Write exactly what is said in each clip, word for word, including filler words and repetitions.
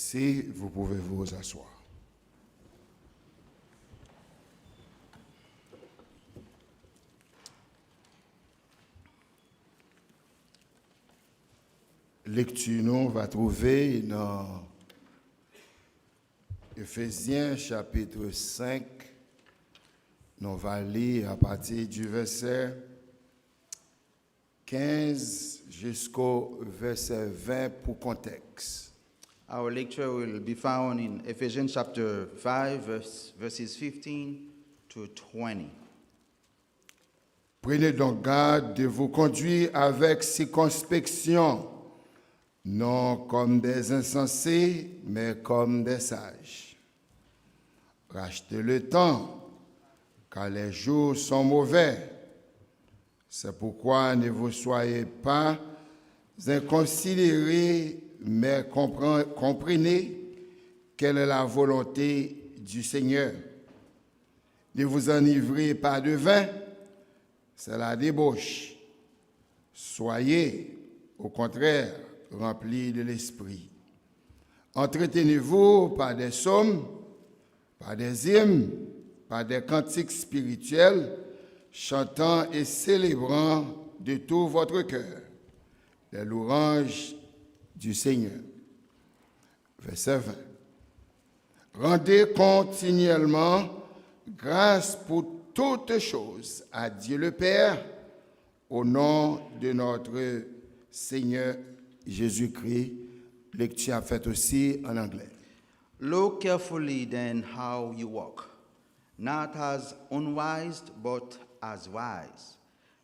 Si vous pouvez vous asseoir. Lekti nou va twouve nan Efezyen chapit senk. Nou va li apati di vèsè kenz jisko vèsè ven pou kontèks. Our lecture will be found in Ephesians chapter five, verse, verses fifteen to twenty. Prenez donc garde de vous conduire avec circonspection, non comme des insensés, mais comme des sages. Rachetez le temps, car les jours sont mauvais. C'est pourquoi ne vous soyez pas inconsidérés, mais compren- comprenez quelle est la volonté du Seigneur. Ne vous enivrez pas de vin, c'est la débauche. Soyez, au contraire, remplis de l'Esprit. Entretenez-vous par des psaumes, par des hymnes, par des cantiques spirituels, chantant et célébrant de tout votre cœur les louanges du Seigneur. Vèsè ven. Rendez continuellement grâce pour toutes choses à Dieu le Père, au nom de notre Seigneur Jésus-Christ. Lekti ap fèt osi an anglè. Look carefully then how you walk, not as unwise, but as wise,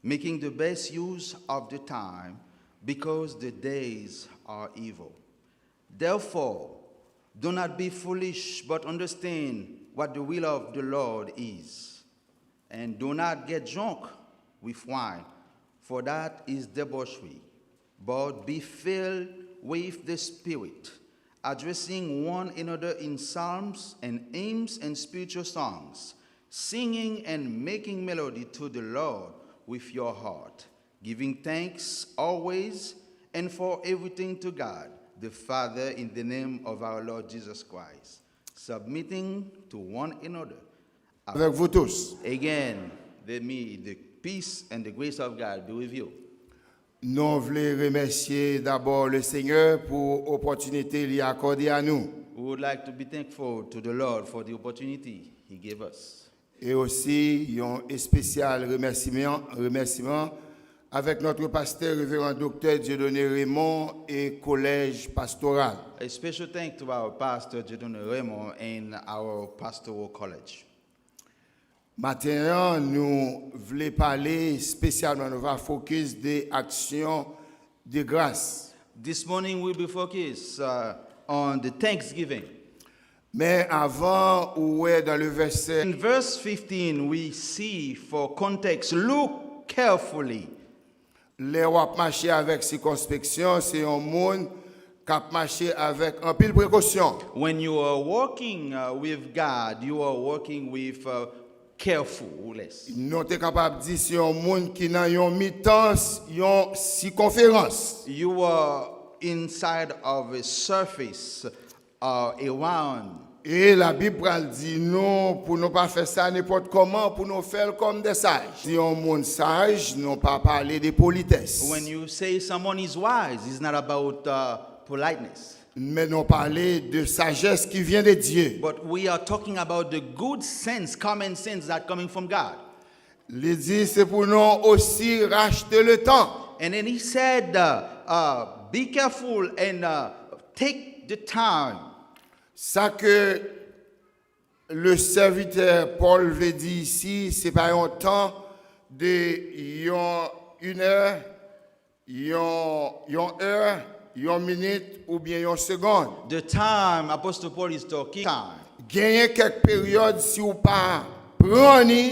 making the best use of the time, because the days are evil. Therefore, do not be foolish, but understand what the will of the Lord is. And do not get drunk with wine, for that is debauchery, but be filled with the Spirit, addressing one another in psalms and hymns and spiritual songs, singing and making melody to the Lord with your heart, giving thanks always and for everything to God the Father in the name of our Lord Jesus Christ, submitting to one another. Avec vous tous. Again, the, me, the peace and the grace of God be with you. Nou vle remèsye dabò le Senyè pou opòtinite li akòde a nou. We would like to be thankful to the Lord for the opportunity He gave us. E osi yon espesyal remèsiman, remèsiman avèk notre pasteur, révérend docteur Dieudonné Raymond et collège pastoral. A special thank to our pastor Dieudonné Raymond and our pastoral college. Maten an, nou vle pale espesyalman, nou va focus de aksyon de gras. This morning we'll be focused uh, on the thanksgiving. Men avan ou wè dan le vèsè In verse fifteen, we see, for context, look carefully. Lè w ap mache avèk sikonspeksyon, se yon moun k ap mache avèk anpil prekosyon. When you are walking uh, with God, you are walking with uh, carefulness. Nou te kapab di se yon moun ki nan yon mitan s- yon sikonferans. You are inside of a surface uh, around. E Labib pral di nou pou nou pa fè sa nenpòt kòman, pou nou fè l kòm de saj. Si yon moun saj, nou pa pale de politès. When you say someone is wise, it's not about uh, politeness. Men nou pale de sajès ki vyen de Dye. But we are talking about the good sense, common sense that coming from God. Li di se pou nou osi rachte le tan. And then he said, uh, uh, be careful and uh, take the time. Sa ke le sèvitè Pòl vle di isi, se pa yon tan de yon inè, yon yon è, yon minit oubyen yon segonn. The time Apostle Paul is talking time. Genyen kèk peryòd, si w pa pran ni,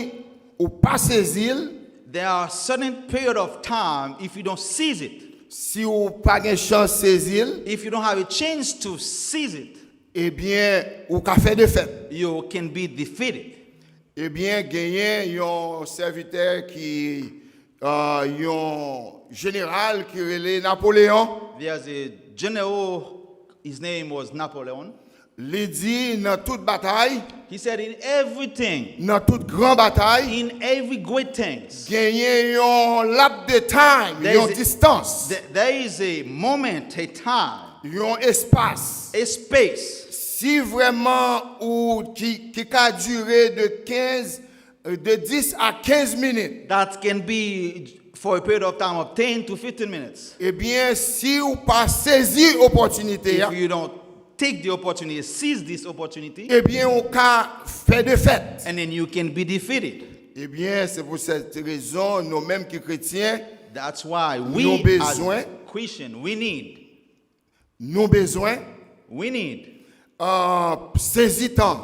ou pa sezi l. There are certain period of time, if you don't seize it, Si w pa gen chans sezi l, if you don't have a chance to seize it, ebyen, ou ka fè defèt. You can be defeated. Ebyen, genyen yon sèvitè ki, euh, yon jeneral ki rele Napoleyon. There's a general His name was Napoleon. Li di nan tout batay, He said, "In everything, nan tout gran batay, in every great things, genyen yon lap de time, There yon is a- distance, th- there is a moment, a time, yon espas. A space Si vrèman ou ki, ki ka dire de kenz, de dis a kenz minit, that can be for a period of time of ten to fifteen minutes. Ebyen, si ou pa sezi opòtinite a, If you don't take the opportunity, seize this opportunity, ebyen, ou ka fè defèt. And then you can be defeated. Ebyen, se pou sèt rezon, nou menm ki kretyen, That's why we Nou bezwen. As Christian, we need, nou bezwen we need uh, sezi tan.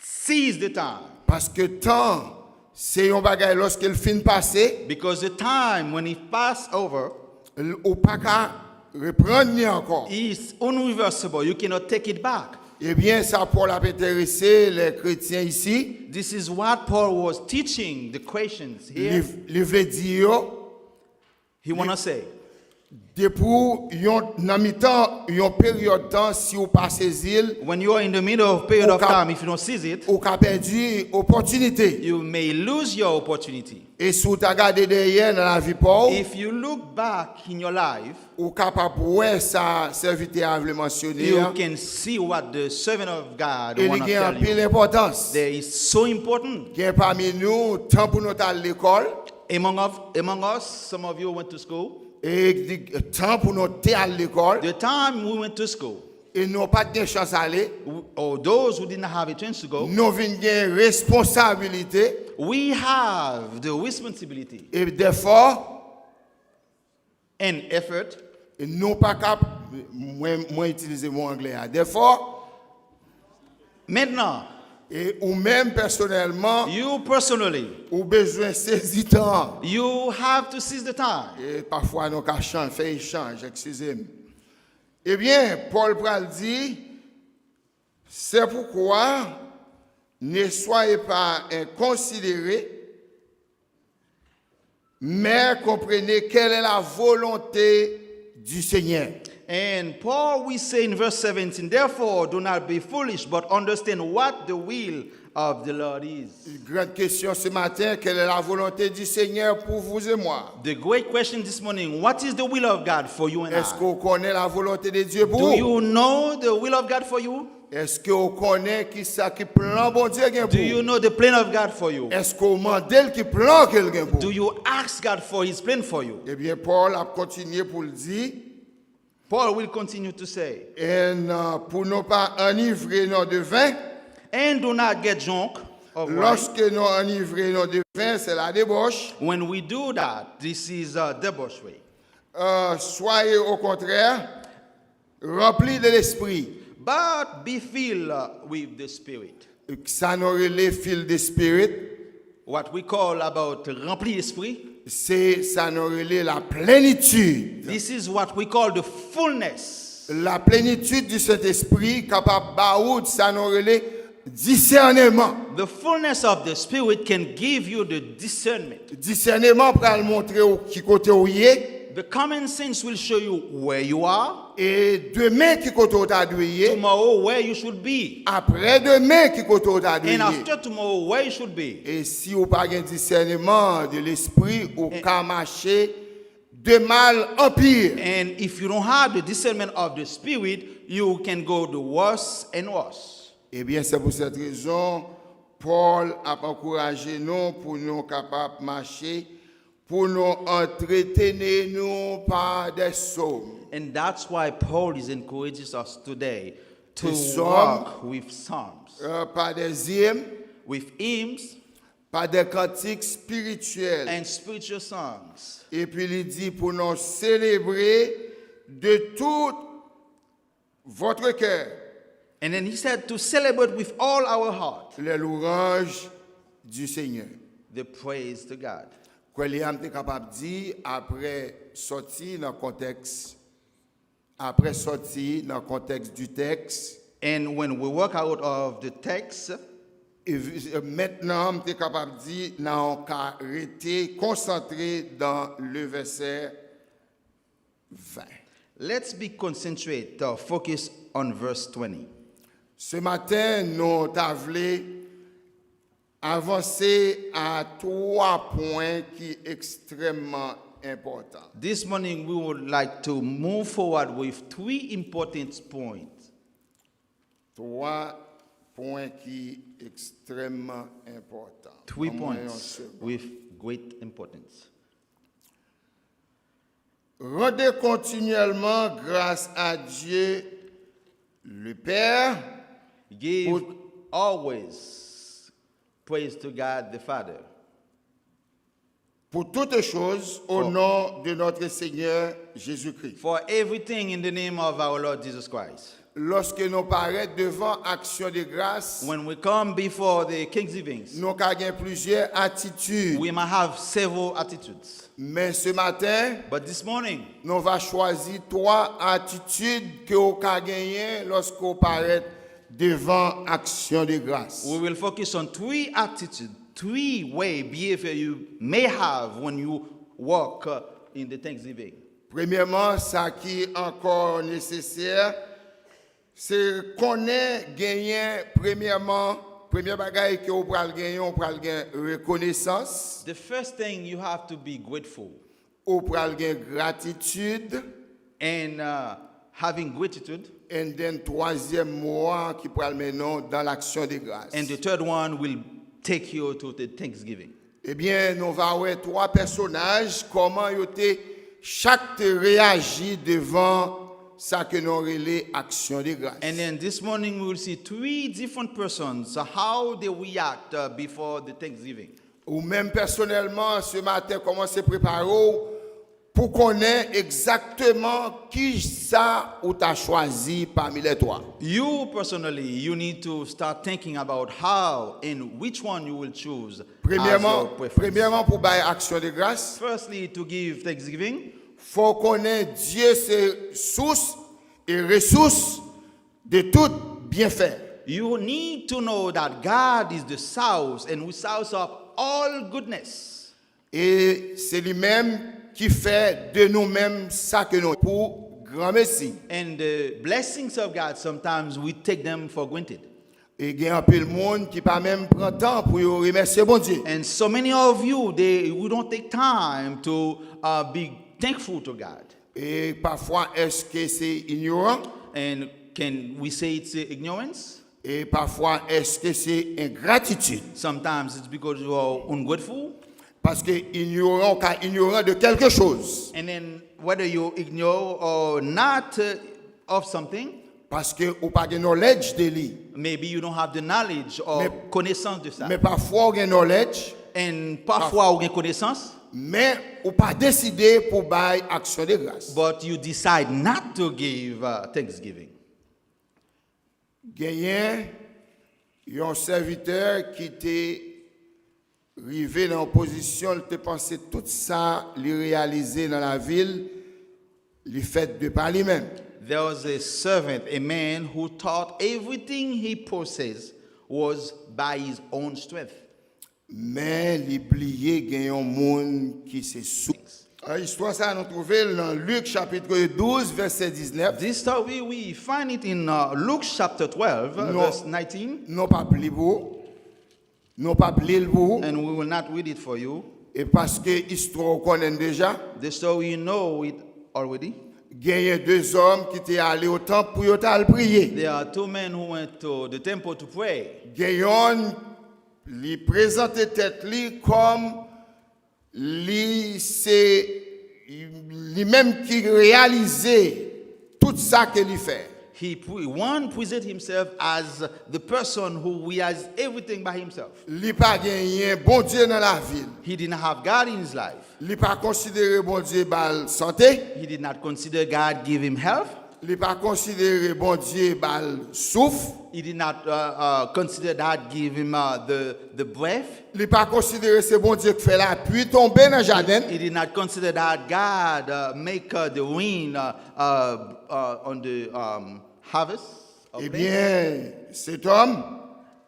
Seize the time. Paske tan, se yon bagay lòske l fin pase, Because the time when it passed over l- ou pa ka reprann li ankò. is unreversible. You cannot take it back. Ebyen, sa Pòl ap enterese lè kretyen isi. This is what Paul was teaching the Christians Li, here. li vle di yo, He want to say, depi w yon nan mitan yon peryòd tan, si w pa sezi l, when you are in the middle of period of Ou ka- time, if you don't seize it, ou ka pèdi opòtinite. You may lose your opportunity. E si w ta gade dèyè nan lavi pa w, If you look back in your life, ou kapab wè sa sèvitè a vle mansyone you an. Can see what the servant of God E li want to gen tell anpil you. Enpòtans. There is so important. Gen pami nou, tan pou nou t al lekòl, Among of, among us, some of you went to school. E di- tan pou nou te al lekòl, The time we went to school, e nou pa t gen chans ale, w- or those who did not have a chance to go, nou vin gen responsabilite we have the responsibility e dèfò and effort. Nou pa ka, mwen, mwen itilize mo anglè a. Therefore, Maintenant, e ou menm pèsonèlman, you personally, ou bezwen sezi tan. You have to seize the time. E pafwa nou ka chan, fè echanj, eskize m. Ebyen, Pòl pral di, c'est pourquoi ne soyez pas inconsidérés, mais comprenez quelle est la volonté du Seigneur. And Paul, we say in verse seventeen, "Therefore, do not be foolish, but understand what the will of the Lord is." Grande question ce matin, quelle est la volonté du Seigneur pour vous et moi? The great question this morning, what is the will of God for you and Est-ce I? Qu'on connaît la volonté de Dieu pour Do vous? You know the will of God for you? Èske w konnen ki sa ki plan Bondye gen Do pou you ou? Know the plan of God for you? Èske w mande l ki plan ke l gen pou Do ou? You ask God for his plan for you? Ebyen, Pòl ap kontinye pou l di, Paul will continue to say, and, uh, pour ne pas enivrer nos de vin, and do not get drunk of wine. Lorsque nous enivrons nos de vin, c'est la débauche. When we do that, this is a debauchery. Euh, soyez au contraire remplis de l'esprit. But be filled with the Spirit. Sa nou rele filled de spirit. What we call about rempli esprit. Se sa nou rele la plenitid. This is what we call the fullness. La plenitid du Saint-Esprit kapab ba ou sa nou rele disèneman. The fullness of the Spirit can give you the discernment. Disèneman pral montre w ki kote w ye. The common sense will show you where you are. E demen ki kote w ta dwe ye. Tomorrow where you should be. Apre demen ki kote w ta dwe And ye. After tomorrow where you should be. E si w pa gen disèneman de lespri, ou ka mache de mal an pi. And if you don't have the discernment of the Spirit, you can go the worse and worse. Ebyen, se pou sèt rezon Pòl ap ankouraje nou pou nou kapab mache, pou nou antretene nou pa de sòm. And that's why Paul is encourages us today to Des psaumes. Walk with psalms, Euh, pa de zim, with hymns pa de kantik espirityèl. And spiritual songs. Epi li di pou nou selebre de tout votre cœur. And then he said to celebrate with all our heart. Les louanges du Seigneur. The praise to God. Kwè li a m te kapab di apre sòti nan kontèks, apre sòti nan kontèks du texte, And when we work out of the text, e vi- e mentnan m te kapab di nan yon ka rete konsantre dans le verset vingt. Let's be concentrate, uh, focus on verse twenty. Ce matin, nou ta vle avanse a twa pwen ki ekstrèmman enpòtan. This morning, we would like to move forward with three important points. Twa pwen ki ekstrèmman enpòtan. Three Ban mwen yon points segonn. With great importance. Rendez continuellement grâce à Dieu le Père Give Put- always praise to God the Father pour toutes choses au For- nom de notre Seigneur Jésus-Christ. for everything in the name of our Lord Jesus Christ. Lorsque nous paraît devant action de grâce, When we come before the thanksgivings, nou ka gen plizyè atitid. We might have several attitudes. Men ce matin, But this morning, nou va chwazi twa atitid ke ou ka genyen lorsque ou paraît devant action de grâce. We will focus on three attitudes, three way behavior you may have when you walk uh, in the thanksgiving. Premyèman, sa ki ankò nesesè, se konnen genyen, premyèman, premyè bagay ke ou pral genyen, ou pral gen rekonesans, The first thing, you have to be grateful. Ou pral gen gratitid, And uh, having gratitude. And then twazyèm mo a ki pral mennen w dans l'action de grâce. And the third one will take you to the thanksgiving. Ebyen, nou va wè twa pèsonaj, kòman yo te chak te reyaji devan sa ke nou rele aksyon de gras. And then this morning we will see three different persons, uh, how they react uh, before the thanksgiving. Ou menm pèsonèlman, se maten, kòmanse prepare w pou konnen egzakteman ki sa ou ta chwazi pami lè twa. You personally, you need to start thinking about how and which one you will choose as Premyèman, your preference. Premyèman, pou bay aksyon de gras, Firstly, to give thanksgiving, fò w konnen Dye se sous e resous de tout byenfè. You need to know that God is the source and we source up all goodness. E se li menm ki fè de nou menm sa ke nou pou granmesi. And the blessings of God, sometimes we take them for granted. E gen anpil moun ki pa menm pran tan pou yo remèsye Bondye. And so many of you, they, we don't take time to uh, be thankful to God. E pafwa, èske se inyoran? And can we say it's uh, ignorance? E pafwa, èske se engratitid? Sometimes it's because you are ungrateful. Paske inyoran, ou ka inyoran de quelque chose. And then whether you ignore or not uh, of something, Paske ou pa gen knowledge de li. maybe you don't have the knowledge or Men- connaissance de ça. Men pafwa ou gen knowledge, And pafwa ou gen konesans, men ou pa deside pou bay aksyon de gras. But you decide not to give uh, thanksgiving. Genyen yon sèvitè ki te rive nan yon pozisyon, li te panse tout sa li reyalize nan lavi l, li fèt de pa li menm. There was a servant, a man who thought everything he possessed was by his own strength. Men li bliye gen yon moun ki se sous. Istwa sa a nou twouve l nan Lik chapit douz vèsè diznèf. This story, we find it in uh, Luke chapter twelve, uh, Non. Verse nineteen. Nou p ap li pou ou. Nou p ap li l pou ou. And we will not read it for you. E paske istwa ou konnen deja. The story, you know it already. Genyen de zòm ki te ale o tanp pou yo t al priye. There are two men who went to the temple to pray. Gen yonn, li prezante tèt li kòm li se li menm ki reyalize tout sa ke li fè. He pre- one present himself as the person who realized everything by himself. Li pa genyen Bondye nan lavi l. He didn't have God in his life. Li pa konsidere Bondye ba l sante. He did not consider God give him health. Li pa konsidere Bondye ba l souf. He did not uh, uh, consider God give him uh, the, the breath. Li pa konsidere se Bondye k fè lapli tonbe nan jaden. He did not consider that God uh, make uh, the rain uh, uh, uh, on the um, harvest. Of things. Ebyen, setanm,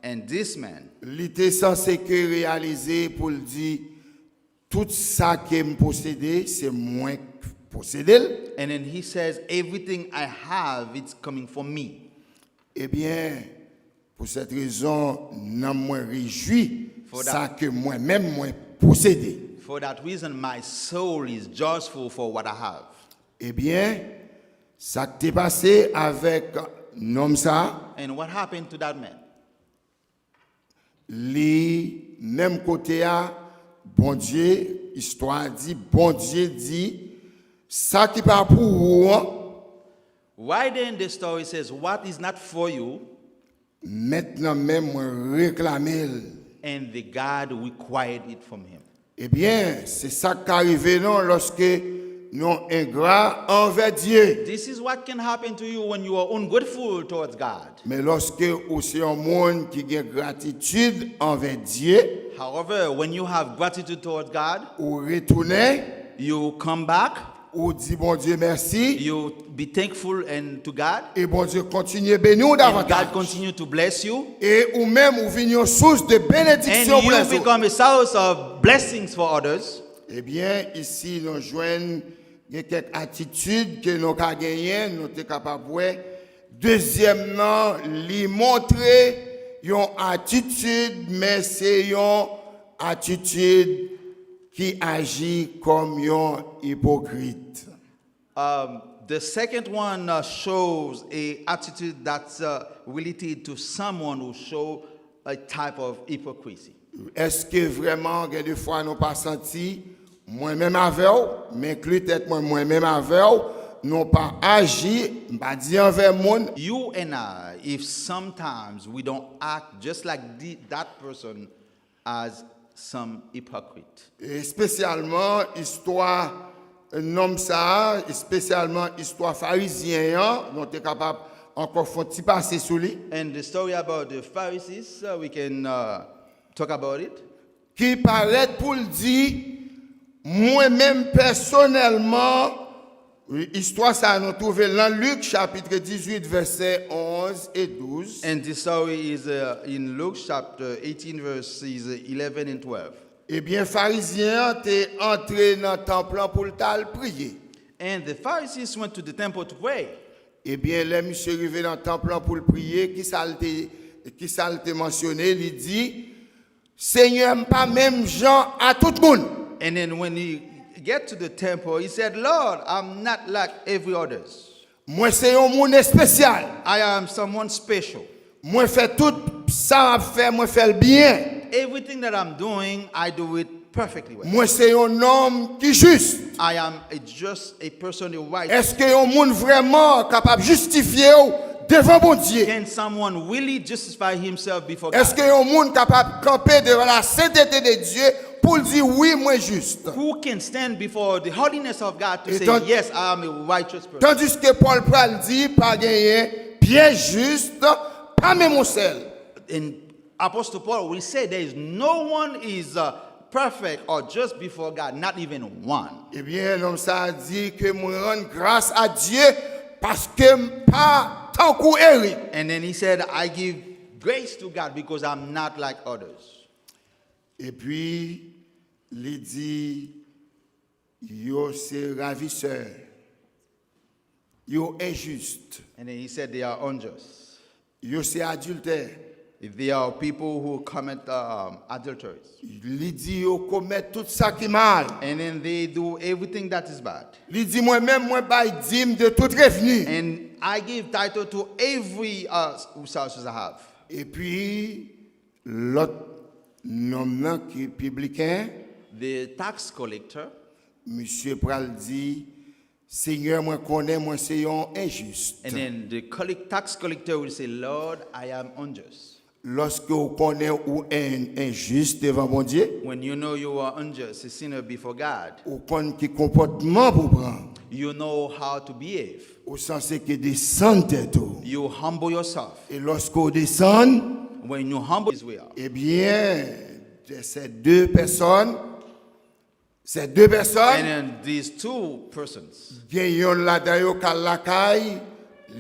And this man, li te sanse ke reyalize pou l di, tout sa ke m posede, se mwen k posede l. And then he says, "Everything I have, it's coming from me." Ebyen, pou sèt rezon, nanm mwen rejwi For sa that, ke mwen menm mwen posede. For that reason, my soul is joyful for what I have. Ebyen, sa k te pase avèk nonm sa a, And what happened to that man? Li menm kote a, Bondye, istwa a di, Bondye di, sa ki pa pou ou an, Right there in the story says, "What is not for you," met nan men mwen reklame l. And the God required it from him. Ebyen, se sa k ka rive nou lòske nou engra anvè Dye. This is what can happen to you when you are ungrateful towards God. Men lòske ou se yon moun ki gen gratitid anvè Dye, However, when you have gratitude towards God, ou retounen, you come back, ou di Bondye mèsi, you be thankful and to God, e Bondye kontinye beni w and God davantaj. Continue to bless you, E ou menm, ou vin yon sous de and benediksyon pou you lèzòt. Become a source of blessings for others. Ebyen, isi nou jwenn gen kèk atitid ke nou ka genyen, nou te kapab wè. Dezyèm nan, li montre yon atitid, men se yon atitid ki aji kòm yon ipokrit. Um, the second one uh, shows a attitude that's uh, related to someone who show a type of hypocrisy. Èske vrèman gen de fwa nou pa santi, mwen menm avè w, m enkli tèt mwen, mwen menm avè w, nou pa aji, m pa di anvè moun, You and I, if sometimes we don't act just like the, that person, as some hypocrite. Espesyalman istwa nonm sa a, espesyalman istwa farizyen an, nou te kapab ankò fè yon ti pase sou li. And the story about the Pharisees, uh, we can uh, talk about it. Ki parèt pou l di, mwen menm pèsonèlman, istwa sa a nou twouve l nan Lik chapit dizuit vèsè onz e douz. And this story is uh, in Luke chapter eighteen, verses eleven and twelve. Ebyen, Farizyen an te antre nan tanp lan pou l t al priye. And the Pharisees went to the temple to pray. Ebyen, lè misye rive nan tanp lan pou l priye, kisa l te, kisa l te mansyone? Li di, Senyè, m pa menm jan a tout moun. And then when he get to the temple, he said, "Lord, I'm not like every others. Mwen se yon moun espesyal. I am someone special. Mwen fè tout sa m ap fè, mwen fè l byen. Everything that I'm doing, I do it perfectly well. Mwen se yon nonm ki jis. I am a just a person, a righteous." Èske yon moun vrèman kapab jistifye w devan Bondye? Can someone really justify himself before God? Èske yon moun kapab kanpe devan la sentete de Dye pou l di, wi, mwen jis? Who can stand before the holiness of God to E say, tan- "Yes, I am a righteous person"? Tandiske Pòl pral di, pa genyen pyès jis, pa menm yon sèl. And Apostle Paul will say there is no one is uh, perfect or just before God, not even one. Ebyen, nonm sa a di ke mwen rann gras a Dye paske m pa tankou Erik. And then he said, "I give grace to God because I'm not like others." Epi, li di, yo se ravisè, yo enjis, And then he said, "They are unjust. Yo se adiltè. They are people who commit um, adulteries." Li di yo komèt tout sa ki mal. And then they do everything that is bad. Li di, mwen menm, mwen bay dim de tout revni. And I give title to every uh, resources I have. Epi, lòt nonm nan ki pibliken, The tax collector, misye pral di, Senyè, mwen konnen mwen se yon enjis. And then the collect, tax collector will say, "Lord, I am unjust." Lòske w konnen ou en, enjis devan Bondye, When you know you are unjust, a sinner before God, ou konn ki konpòtman pou pran. You know how to behave. Ou sanse ke desann tèt ou. You humble yourself. E lòske w desann, When you humble Israel, ebyen, se de pèsòn, se de pèsòn, and then these two persons, gen yonn ladan yo k al lakay,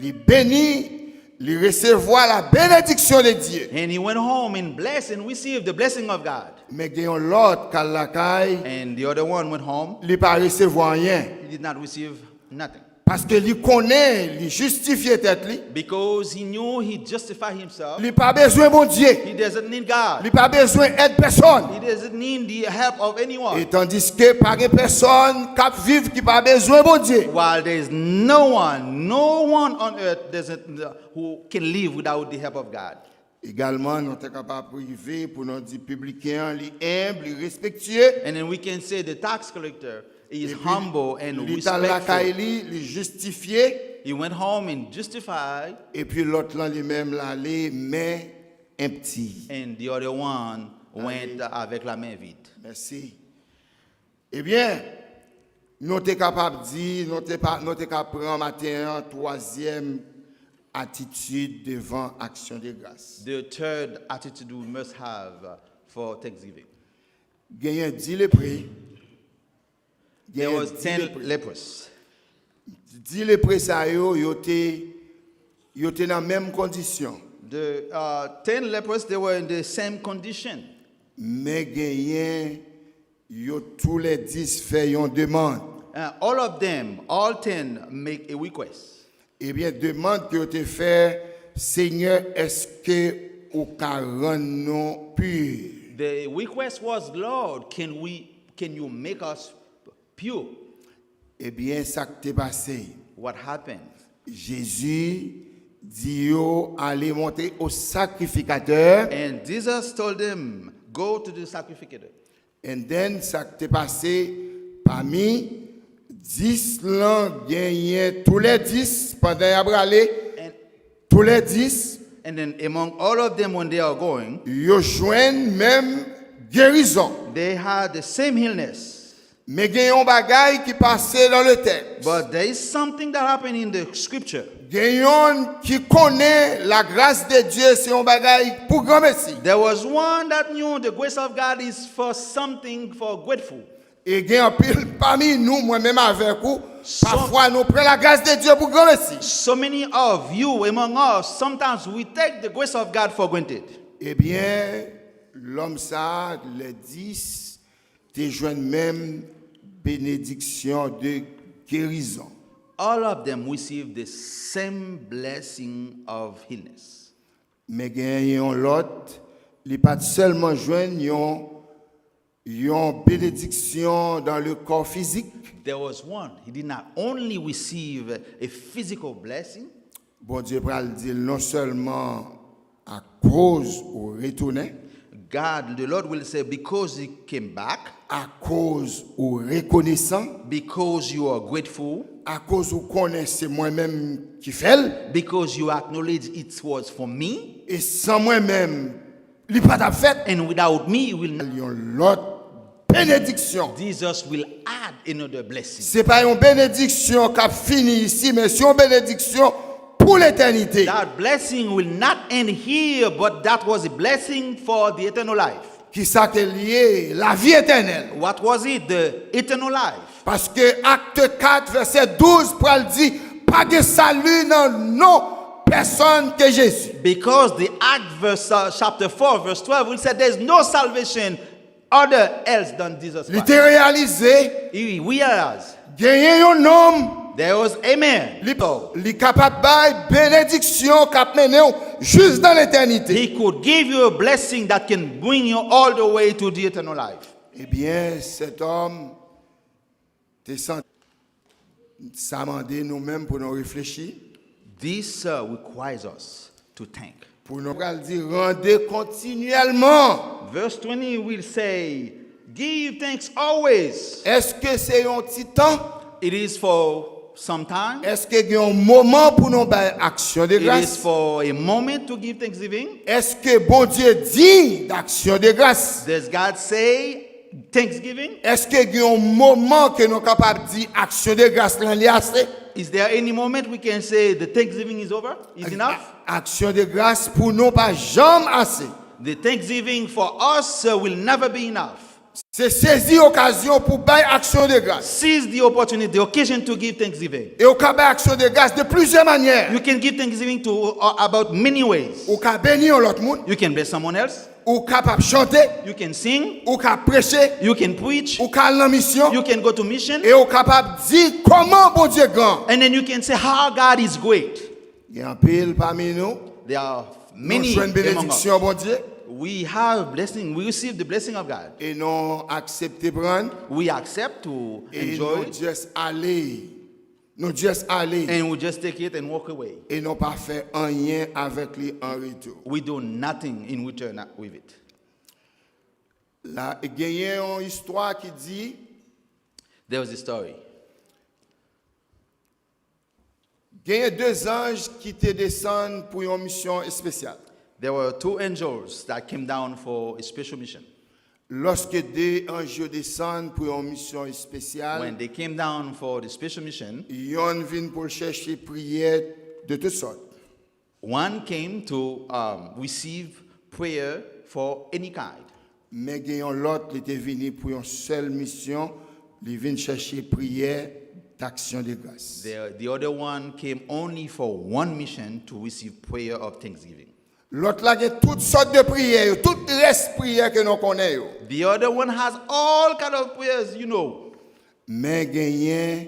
li beni, Li resevwa la bénédiction de Dieu. And he went home and blessed and received the blessing of God. Men gen yon lòt k al lakay, And the other one went home. Li pa resevwa anyen. He did not receive nothing. Paske li konnen li jistifye tèt li. Because he knew he justified himself. Li pa bezwen Bondye. He doesn't need God. Li pa bezwen èd pèsonn. He doesn't need the help of anyone. E tandiske pa gen pèsonn k ap viv ki pa bezwen Bondye. While there is no one, no one on earth doesn't, who can live without the help of God. Egalman, nou te kapab rive pou nou di pibliken an, li enb, li respektye. And then we can say the tax collector is humble and Li t al lakay respectful. Li, li jistifye. He went home and justified, Epi lòt lan li menm l ale men empty. And the other one went avec la main vide. Mèsi. Ebyen, nou te kapab di, nou te, pa, nou te ka pran maten an twazyèm atitid devan aksyon de gras. The third attitude we must have for Thanksgiving. Genyen di lepre. There was ten lepers. Di lepre sa yo, yo te, yo te nan menm kondisyon. The uh, ten lepers, they were in the same condition. Men genyen yo toulèdis fè yon demann. Uh, all of them, all ten, make a request. Ebyen, demann ke yo te fè, Senyè, èske ou ka rann nou pi? The request was, Lord, can we, can you make us pure? Ebyen, sa k te pase? What happened? Jezi di yo, ale montre o sakrifikatè. And Jesus told them, go to the sacrificator. And then, sa k te pase, pami dis lan genyen toulèdis, pandan y ap rale, And, toulèdis, and then among all of them, when they are going, yo jwenn menm gerizon. They had the same illness. Men gen yon bagay ki pase nan le tèks. But there is something that happened in the scripture. Gen yon ki konnen lagras de Dye se yon bagay pou granmesi. There was one that knew the grace of God is for something for grateful. E gen anpil pami nou, mwen menm avèk ou, pafwa nou pran lagras de Dye pou granmesi. So many of you among us, sometimes we take the grace of God for granted. Ebyen, lòm sa a, lè dis, te jwenn menm benediksyon de gerizon. All of them received the same blessing of healness. Men gen yon lòt, li pa t sèlman jwenn yon, yon benediksyon dan le kò fizik. There was one. He did not only receive a physical blessing, Bondye pral di l non sèlman akoz ou retounen, God, the Lord will say, because you came back, akoz ou rekonesan, because you are grateful, akoz ou konnen se mwen menm ki fè l, because you acknowledge it was for me, e san mwen menm, li pa t ap fèt. And without me, you will not. Yon lòt benediksyon. Jesus will add another blessing. Se pa yon benediksyon k ap fini isi, men se yon benediksyon pou letènite. That blessing will not end here, but that was a blessing for the eternal life. Ki sa ke l ye? Lavi etènèl. What was it? The eternal life. Paske Akte kat, vèsè douz, pral di, pa gen sali nan non pèsonn ke Jezi. Because the Act verse, uh, chapter four, verse twelve, will say there's no salvation other else than Jesus Li Christ. Te reyalize, He realized genyen yon nonm, there was a man. Li, li kapab bay benediksyon k ap mennen w jis nan letènite. He could give you a blessing that can bring you all the way to the eternal life. Ebyen, sèt òm te santi. Sa mande nou menm pou nou reflechi. This uh, requires us to think. Pou nou pral di, rande kontinyèlman. Verse twenty will say, give thanks always. Èske se yon ti tan? It is for some time. Èske gen yon moman pou nou bay aksyon de gras? It is for a moment to give thanksgiving. Èske Bondye diy d'aksyon de gras? Does God say thanksgiving? Èske gen yon moman ke nou kapab di aksyon de gras lan li ase? Is there any moment we can say the thanksgiving is over? Is enough? Aksyon de gras pou nou pa janm ase. The thanksgiving for us uh, will never be enough. Se sezi okazyon pou bay aksyon de gras. Seize the opportunity, the occasion to give thanksgiving. E ou ka bay aksyon de gras de plizyè manyè. You can give thanksgiving to uh, about many ways. Ou ka beni yon lòt moun. You can bless someone else. Ou kapab chante. You can sing. Ou ka preche. You can preach. Ou ka al nan misyon. You can go to mission. E ou kapab di kòman Bondye gran. And then you can say how God is great. Gen anpil pami nou. There are Nou many jwenn among us. Benediksyon Bondye. We have blessing. We receive the blessing of God. E nou aksepte pran. We accept to E nou enjoy. Just ale. Nou just ale. And we just take it and walk away. E nou pa fè anyen avèk li an retou. We do nothing in return with it. La, genyen yon istwa ki di There was a story. Genyen de zanj ki te desann pou yon misyon espesyal. There were two angels that came down for a special mission. Lòske de anj yo desann pou yon misyon espesyal, When they came down for the special mission, yonn vin pou l chèche priyè de tout sòt. One came to um, receive prayer for any kind. Men gen yon lòt, li te vini pou yon sèl misyon, li vin chèche priyè d'aksyon de gras. The, the other one came only for one mission to receive prayer of thanksgiving. Lòt la gen tout sòt de priyè yo, tout rès priyè ke nou konnen yo. The other one has all kind of prayers, you know. Men genyen,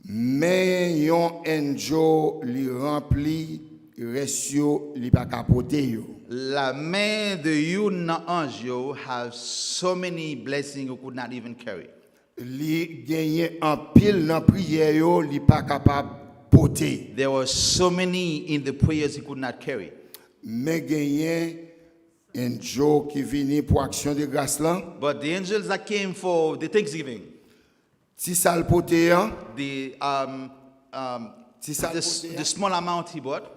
men yon angel li ranpli rès yo, li pa ka pote yo. La men de youn nan anj yo have so many blessings you could not even carry. Li genyen anpil nan priyè yo, li pa kapab pote. There were so many in the prayers he could not carry. Men genyen angel ki vini pou aksyon de gras lan. But the angels that came for the thanksgiving, Ti sa l pote an, the um, um, ti sa l the, s- pote the an, small amount he brought,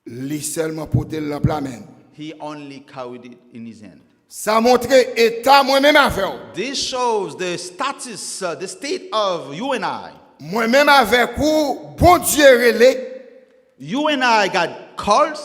li sèlman pote l nan pla men l. He only carried it in his hand. Sa montre eta mwen menm avè w. This shows the status, uh, the state of you and I. Mwen menm avèk ou, Bondye rele, You and I got called.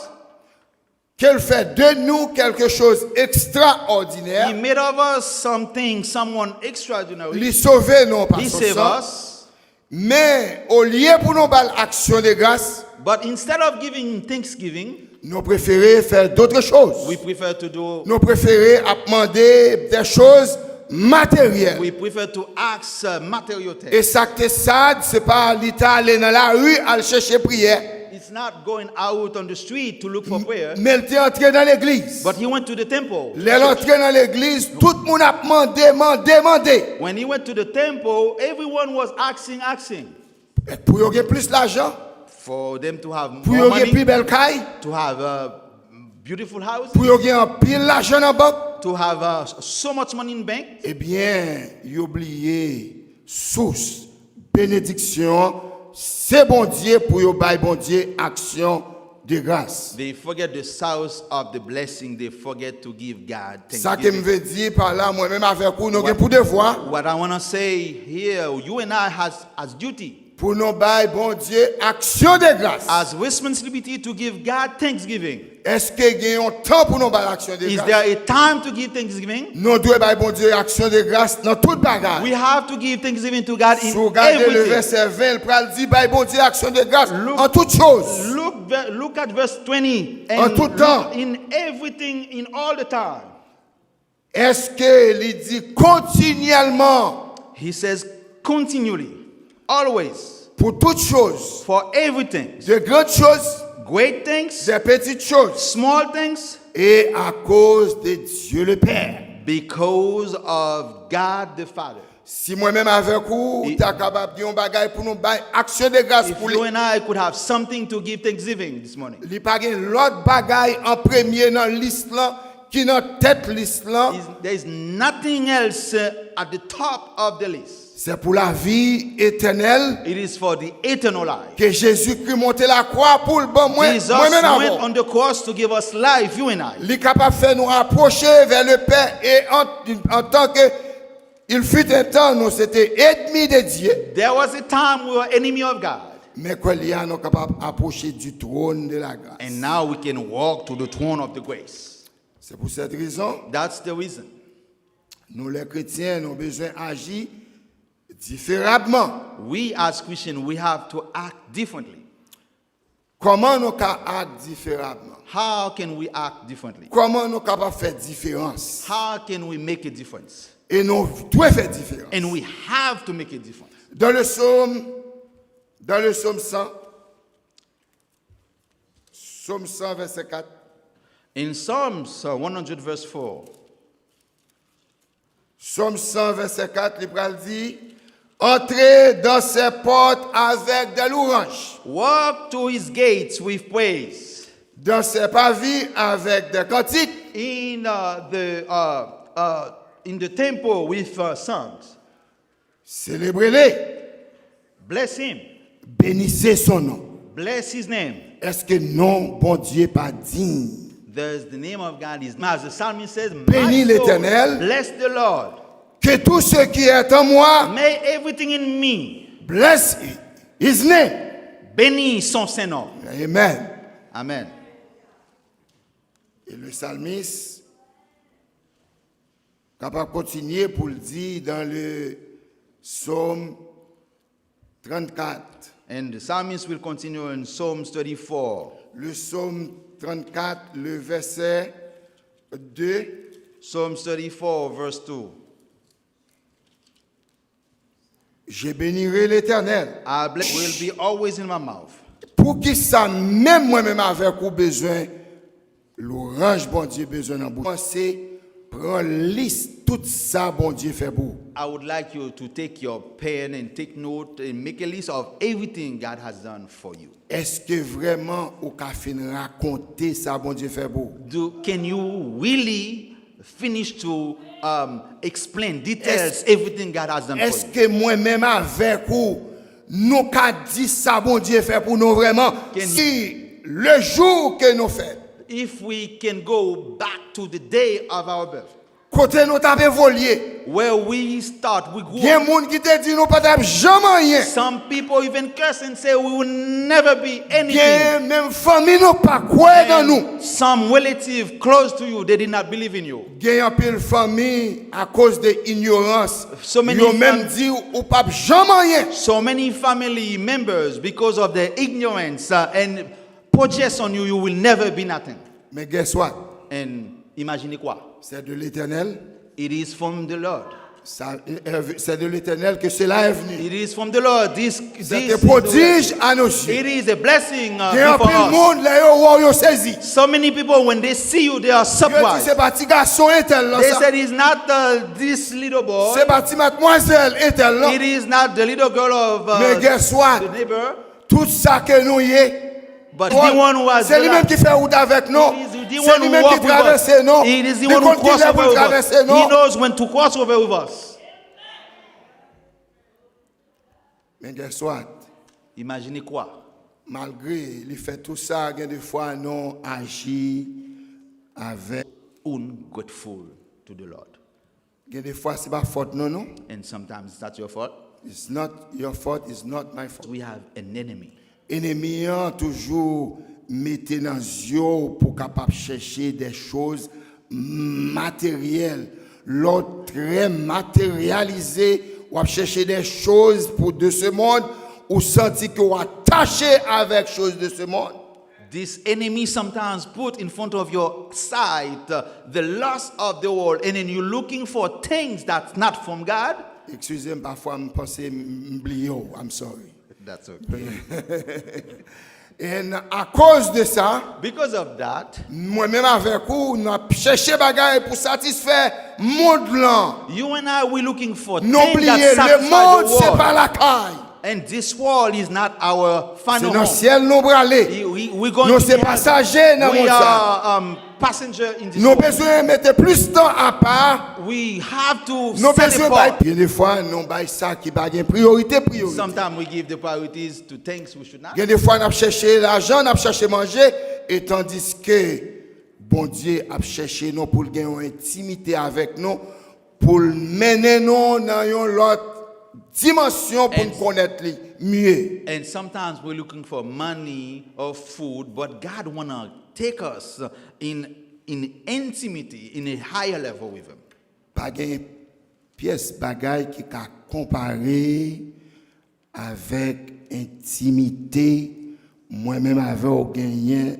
Ke l fè de nou quelque chose He extraordinaire. Made of us something, someone extraordinary. Li sove nou pa He son saved san. Us. Men, olye pou nou ba l aksyon de gras, But instead of giving thanksgiving, nou prefere fè d'autres choses. We prefer to do. Nou prefere ap mande des choses matérielles. We prefer to ask uh, material things. E sa k te sad, se pa li t ale nan lari al chèche priyè. It's not going out on the street to look for prayer, Men l te antre nan legliz. But he went to the temple. Lè l antre nan legliz, tout moun ap mande, mande, mande. When he went to the temple, everyone was asking, asking Pou yo gen plis lajan, for them to have pou more yo gen money, pi bèl kay, to have a beautiful house, pou yo gen anpil lajan nan bank. To have uh, so much money in bank. Ebyen, yo bliye sous benediksyon an, se Bondye, pou yo bay Bondye aksyon de gras. They forget the source of the blessing. They forget to give God Sa ke m thanksgiving. Vle di pa la, mwen menm avèk ou, nou gen pou devwa What I want to say here, you and I has as duty, pou nou bay Bondye aksyon de gras. As responsibility to give God thanksgiving. Èske gen yon tan pou nou bay aksyon de Is gras? There a time to give thanksgiving? Nou dwe bay Bondye aksyon de gras nan tout bagay. We have to give thanksgiving to God in Si w gade le everything. Vèsè ven, l pral di bay Bondye aksyon de gras Look- an tout choz. Look, ve- look at verse twenty. En tout temps. In everything, in all the time. Èske li di kontinyèlman He says continually, always, pou tout choz, for everything, de grandes choses, great things, des petites choses, small things, et à cause de Dieu le Père? Because of God the Father. Si mwen menm avèk ou, I- ta kapab gen yon bagay pou nou bay aksyon de gras If pou you li. And I could have something to give thanksgiving this morning. Li pa gen lòt bagay an premye nan lis lan ki nan tèt lis lan. Is- There is nothing else uh, at the top of the list. Se pou lavi etènèl It is for the eternal life. Ke Jezikri monte lakwa pou l ban mwen, Jesus mwen menm went avè w. On the cross to give us life, you and I. Li kapab fè nou apwoche vè le Pè e an, an tan ke il fut un temps nou se te enmi de Dye. There was a time we were enemy of God. Men kwè li a nou kapab apwoche du trône de la grâce. And now we can walk to the throne of the grace. Se pou sèt rezon That's the reason. Nou, lè kretyen, nou bezwen aji diferabman. We as Christians, we have to act differently. Kòman nou ka ak diferabman? How can we act differently? Kòman nou kapab fè diferans? How can we make a difference? E nou dwe fè diferans. And we have to make a difference. Dans le psaume, dans le psaume cent, psaume cent, verset quatre. In Psalms uh, one hundred, verse four, Psaume cent, verset quatre, li pral di, Entrez dans ses portes avec des louanges, walk to his gates with praise, dans ses parvis avec des cantiques. In uh, the uh, uh, in the temple with uh, songs. Célébrez-le, Bless him. Bénissez son nom. Bless his name. Est-ce que non Bondye pa digne? Thus, the name of God is, as the psalmist says, Bénis My soul, l'Éternel. Bless the Lord. Que tout ce qui est en moi May everything in me bless his name. Béni son saint nom. Amen. Amen. Et le psalmiste kapab kontinye pou l di dans le psaume trente-quatre. And the psalmist will continue in Psalms thirty-four. Le psaume trente-quatre, le verset deux. Psalms thirty-four, verse two. Je bénirai l'Éternel. I bless will be always in my mouth. Poukisa menm mwen menm avèk ou bezwen lwanj Bondye bezwen nan bouch? Kòmanse pran lis tout sa Bondye fè pou ou. I would like you to take your pen and take note and make a list of everything God has done for you. Èske vrèman ou ka fin rakonte sa Bondye fè pou ou? Do can you really finish to um, explain details Est- everything God has done for you? Èske mwen menm avèk ou nou ka di sa Bondye fè pou nou vrèman? Can- Si le jou ke nou fèt, If we can go back to the day of our birth, kote nou t ap evolye, where we start, we grew gen up. Moun ki te di nou pa t ap janm anyen. Some people even curse and say we will never be anything. Gen menm fanmi nou pa kwè nan nou. And some relative close to you, they did not believe in you. Gen anpil fanmi akoz de inyorans, So many yo menm fam- di ou p ap janm anyen. So many family members, because of their ignorance uh, and project on you, you will never be nothing. Men guess what? And imagine quoi? C'est de l'Éternel. It is from the Lord. Ça, euh, c'est de l'Éternel que cela est venu. It is from the Lord. This, this C'est is un the way. Prodij à nos yeux. It is a blessing uh, Gen before anpil us. Moun, lè yo wè w, yo sezi. So many people, when they see you, they are Yo di se surprised. Pa ti gason entèl lan They sa. Said, it's not uh, this little boy. Se pa ti madmwazèl entèl lan. It is not the little girl of uh, Men guess what? The neighbor. Tout sa ke nou ye, But the one who has se li menm life, ki fè wout avèk nou. It is the Se one li who menm ki walks with us. Travèse nou. It is the Li one who konn ki lè crosses pou over l with us. Travèse He nou. Knows when to cross over with us. Men guess what? Imagine quoi? Malgre li fè tou sa, gen de fwa nou aji avèk. Ungrateful to the Lord. Gen de fwa se pa fòt nou non. And sometimes it's not your fault. It's not your fault, it's not my fault. We have an enemy. Enemi an toujou mete nan zye w pou kapab chèche de choz materyèl. Lè w trè materyalize, w ap chèche de choz pou de ce monde, ou santi ke w atache avèk choz de ce monde. This enemy sometimes put in front of your sight uh, the lust of the world, and then you're looking for things that's not from God. Eskize m, pafwa m panse m m bliye w. I'm sorry. That's okay. And akoz de sa, Because of that, mwen menm avèk ou, n ap chèche bagay pou satisfè mond lan. You and I, we're looking for Nou things bliye that satisfy lemonn the se world. Pa lakay. And this world is not our Se final nan home. Syèl nou prale. We, we, we're going Nou to se be pasaje nan We mond sa. Are um, passenger in this Nou world. Bezwen mete plis tan apa. We have to Nou set bezwen bay. Apart. Gen de fwa nou bay sa ki pa gen priyorite priyorite. Sometimes we give the priorities to things we should not. Gen de fwa n ap chèche lajan, n ap chèche manje, e tandiske Bondye ap chèche nou pou l gen yon entimite avèk nou, pou l mennen nou nan yon lòt dimansyon pou n And- konnèt li mye. And sometimes we're looking for money or food, but God wanna take us in in intimacy, in a higher level with Him. Pa gen pyès bagay ki ka konpare avèk entimite mwen menm avè w genyen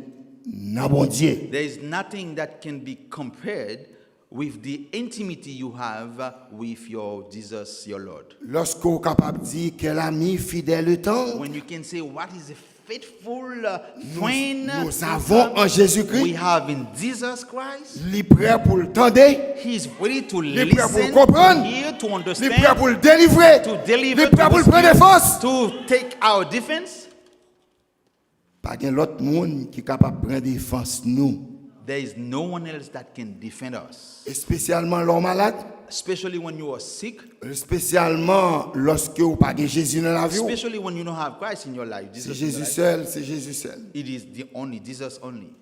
nan Bondye. There is nothing that can be compared with the intimacy you have with your Jesus, your Lord. Lòske w kapab di, Quel ami fidèle et tendre. When you can say, "What is a faithful uh, friend Nous to avons God en Jésus-Christ. We have in Jesus Christ." Li prè pou l tande. He is ready to Li prè pou l listen, konprann. To hear, to Li understand, prè pou l delivre. To deliver, Li prè to pou l pran rescue, defans. To take our defense. Pa gen lòt moun ki kapab pran defans nou. There is no one else that can defend us. Espesyalman lè w malad. Especially when you are sick, Espesyalman lòske w pa gen Jezi nan lavi w. Especially when you don't have Christ in your life. Se Jesus in your Jezi life. Sèl, se Jezi sèl. It is the only, Jesus only.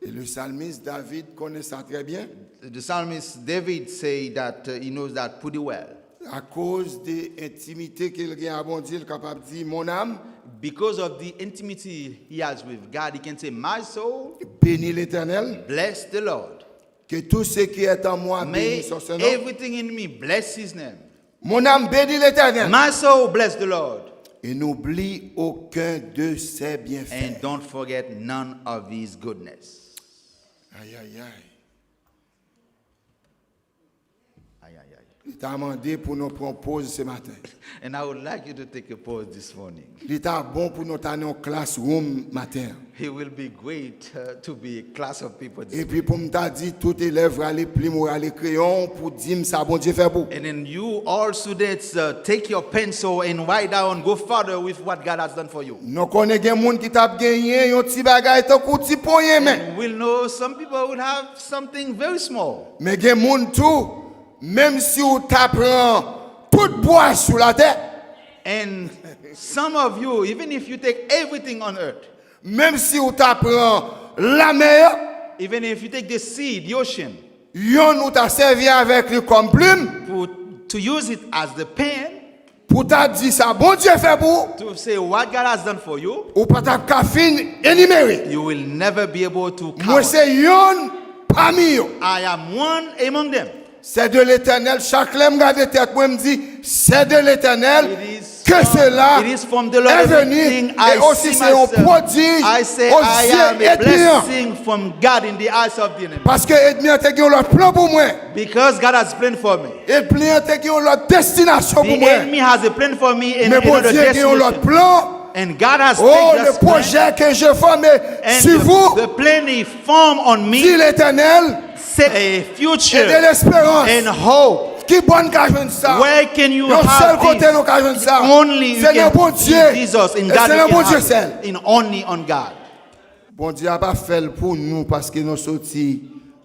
E le salmis David konnen sa trè byen. The psalmist David say that uh, he knows that pretty well. Akoz de entimite ke l gen a Bondye, l kapab di, Mon âme, Because of the intimacy he has with God, he can say, "My soul, bénis l'Éternel. Bless the Lord. Que tout ce qui est en moi May bénisse son Saint nom. Everything in me bless his name. Mon âme, bénis l'Éternel. My soul, bless the Lord. Et n'oublie aucun de ses bienfaits. And don't forget none of his goodness." Aïe, aïe, aïe. Aïe, aïe, aïe. Li ta mande pou nou pran poz se maten. And I would like you to take a pause this morning. Li ta bon pou nou ta nan yon classroom maten. It will be great uh, to be a class of people this Epi pou m ta di tout elèv rale plim ou rale kreyon pou di m sa Bondye fè pou. And then you, all students, uh, take your pencil and write down, go further with what God has done for you. Nou konnen gen moun ki t ap genyen yon ti bagay tankou ti ponyen men. And we'll know some people would have something very small. Men gen moun tou, menm si w ta pran tout bwa sou latè, And some of you, even if you take everything on earth, menm si w ta pran lamè a, even if you take the sea, the ocean, yonn ou ta sèvi avèk li kòm plim, to, to use it as the pen, pou ta di sa Bondye fè pou ou, to say what God has done for you, ou pa t ap ka fin enimere. You will never be able to Mwen count. Se yonn pami yo. I am one among them. C'est de l'Éternel. Chak lè m gade tèt mwen, m di, c'est de l'Éternel It is que from, cela it is from the Lord. Est venu. Everything I E osi see se yon myself, pwodij I say o I zye am a ènmi an. Blessing from God in the eyes of the enemy. Paske ènmi an te gen yon lòt plan pou mwen. Because God has planned for me. Ènmi an te gen yon lòt destinasyon pou The mwen. Enemy has a plan for me and Men another Bondye gen yon lòt destination. Plan. And God has Oh, taken le this plan projet que j'ai formé and sur vous, the, the plan He formed on dit me l'Éternel, set a et future de l'espérance. And hope. Ki bò n ka jwenn sa? Where can you Yon sèl have kote this? Nou ka jwenn sa. Only you Se nan can Bondye. See Jesus in E God se you nan can Bondye have sèl. It. And only on God. Bondye a pa fè l pou nou paske nou soti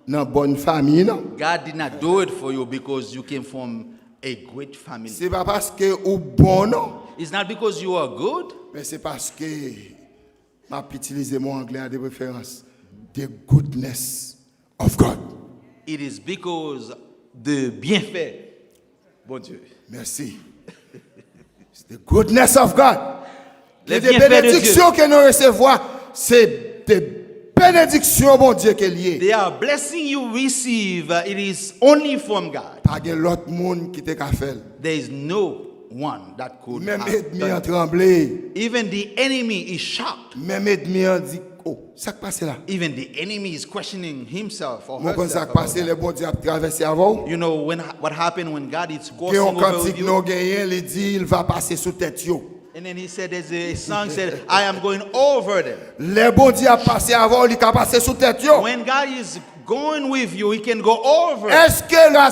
nan bòn fanmi non. God did not do it for you because you came from a great family. Se pa paske ou bon non. It's not because you are good. Men se paske m ap itilize mo anglè a de preferans. The goodness of God. It is because the bienfait Bondye. Mèsi. It's the goodness of God. Le Gen de bienfait de benediksyon ke nou resevwa, se de benediksyon Bondye ke l ye. There are blessing you receive, uh, it is only from God. Pa gen lòt moun ki te ka fè l. There is no one that could Menm have ènmi an done. Tranble. Even the enemy is shocked. Menm ènmi an di, oh, sa k pase la? Even the enemy is questioning himself or Mwen konn sa herself k about Pase lè that. Bondye ap travèse avè w. You know when what happened when God is Gen crossing yon over with kantik you? Nou genyen, li di, il va pase sou tèt yo. And then he said, there's a song said, "I am going over them." Lè Bondye ap pase avè w, li ka pase sou tèt yo. When God is going with you, he can go over. Èske la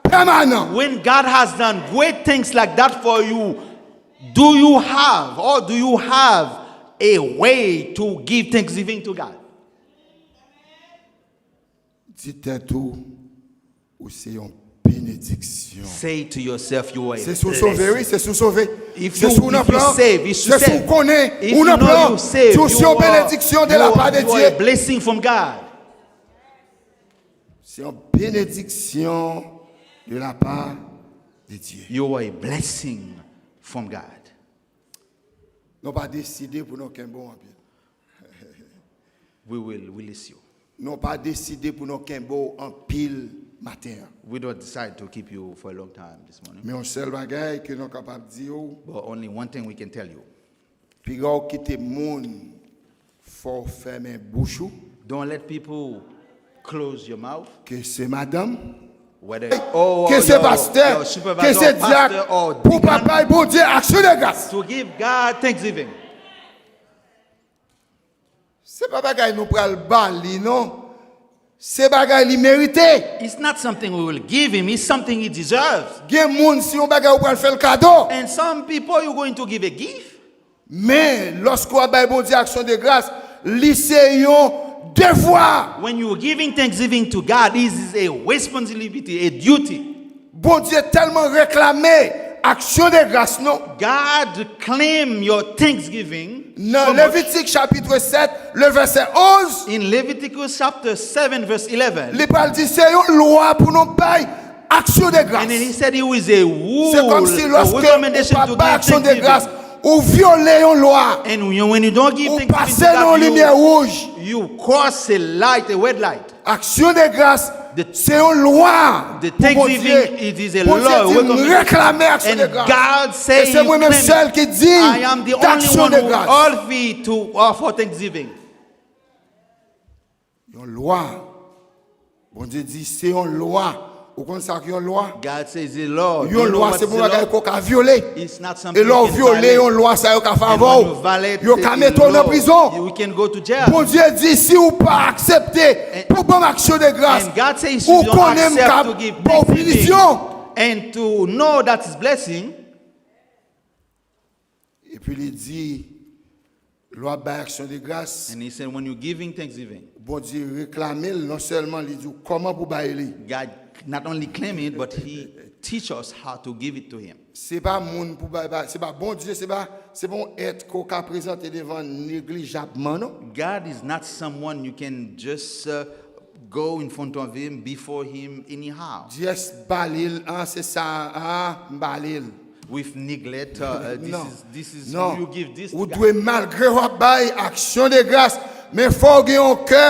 pèmanan? When God has done great things like that for you, do you have or do you have a way to give thanksgiving to God? Di tèt ou, ou se yon benediksyon. Say to yourself, you are a Se sou sove, wi, blessing. Se sou sove. If Se you, sou nan if you plan. Save, if you Se sou save, konnen, if ou you nan know plan. You save, Ou se you yon are, benediksyon de you la are, part de you are Dieu. A blessing from God. Se yon benediksyon de la part de Dieu. You are a blessing from God. Nou pa deside pou nou kenbe w anpil. We will release you. Nou pa deside pou nou kenbe w anpil maten an. We don't decide to keep you for a long time this morning. Men yon sèl bagay ke nou kapab di w, But only one thing we can tell you. Piga w kite moun fè w fèmen bouch ou, Don't let people close your mouth. Ke se madanm, Whether oh, ke oh, se your, pastè, your ke supervisor, se dyak, pastor, or pou deacon, papay Bondye aksyon de gras. To give God thanksgiving. Se pa bagay nou pral ba li, non. Se bagay li merite. It's not something we will give him, it's something he deserves. Gen moun, si yon bagay ou pral fè l kado. And some people you're going to give a gift. Men, lòske w ap bay Bondye aksyon de gras, li se yon devwa. When you're giving thanksgiving to God, this is a responsibility, a duty. Bondye tèlman reklame aksyon de gras nou. God claim your thanksgiving. Nan Levitik chapit sèt, le vèsè onz, In Leviticus chapter seven, verse eleven, li pral di se yon lwa pou nou bay aksyon de gras. And then he said it was a rule, Se kòm si a lòske ou recommendation pa to bay give aksyon de gras, thanksgiving. Ou vyole yon lwa. And you, when you don't give Ou thanksgiving pase to nan yon God, limyè you, wouj. You cross a light, a red light. Aksyon de gras, The, se yon lwa the pou Bondye. Thanksgiving, it is a Bondye law, di, welcome "M to reklame aksyon de And gras." God say E se he mwen menm claim sèl it. Ki di I am the only aksyon one de who gras. Worthy to offer thanksgiving. Yon lwa. Bondye di, se yon lwa. Ou konn sa k yon lwa? God says the law. Yon lwa, se pou bagay ke w ka vyole. It's not E something lè w you can vyole violate. Yon lwa, sa yo ka fè And avè when you w. violate Yo ka the mete w nan law, prizon. You can go to jail. Bondye di, si ou pa aksepte And- pou ban m aksyon de gras, And God says ou you don't konnen m ka accept to give ba w thanksgiving pinisyon. And to know that is blessing. Epi li di, lè w ap bay aksyon de gras, And he said, when you're giving thanksgiving, Bondye reklame l, non sèlman li di w kòman pou bay li. God not only claim it, but he teach us how to give it to him. Se pa moun pou bay, bay, se pa Bondye, se pa, se pa yon èt ke w ka prezante devan neglijabman, non. God is not someone you can just uh, go in front of him, before him, anyhow. Just bale l, an, se sa, an, m bale l. With neglect, uh, uh, this Non. is this is Non. You give this Ou to God. Dwe malgre w ap bay aksyon de gras, men fò w gen yon kè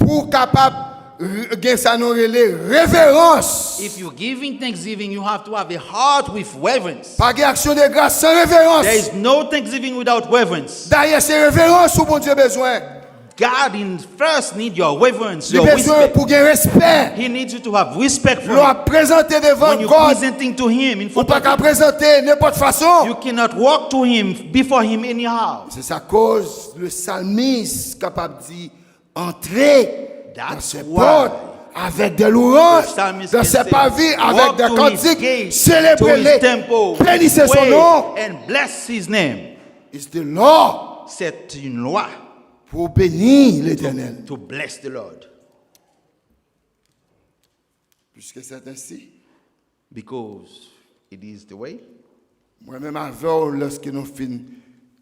pou w kapab r- gen sa nou rele reverans. If you're giving thanksgiving, you have to have a heart with reverence. Pa gen aksyon de gras san reverans. There is no thanksgiving without reverence. Dayè, se reverans ou Bondye bezwen. God in first need your reverence, Li your bezwen respect. Pou gen respè. He needs you to have respect for Lè w him. Ap prezante devan When you God, presenting to him in ou front pa of ka him, prezante nenpòt fason. You cannot walk to him before him anyhow. Se sa koz le salmis kapab di, antre dans That's ses why portes avec des louanges, The psalmist dans can ses say, parvis avec walk des to his cantiques, gate, to célébrez-le, his temple, bénissez son pray nom. And bless his name. It's the law C'est une loi Pou w beni Letènèl. To bless the Lord. Puisque c'est ainsi, Because it is the way. Mwen menm avè w, lòske nou fin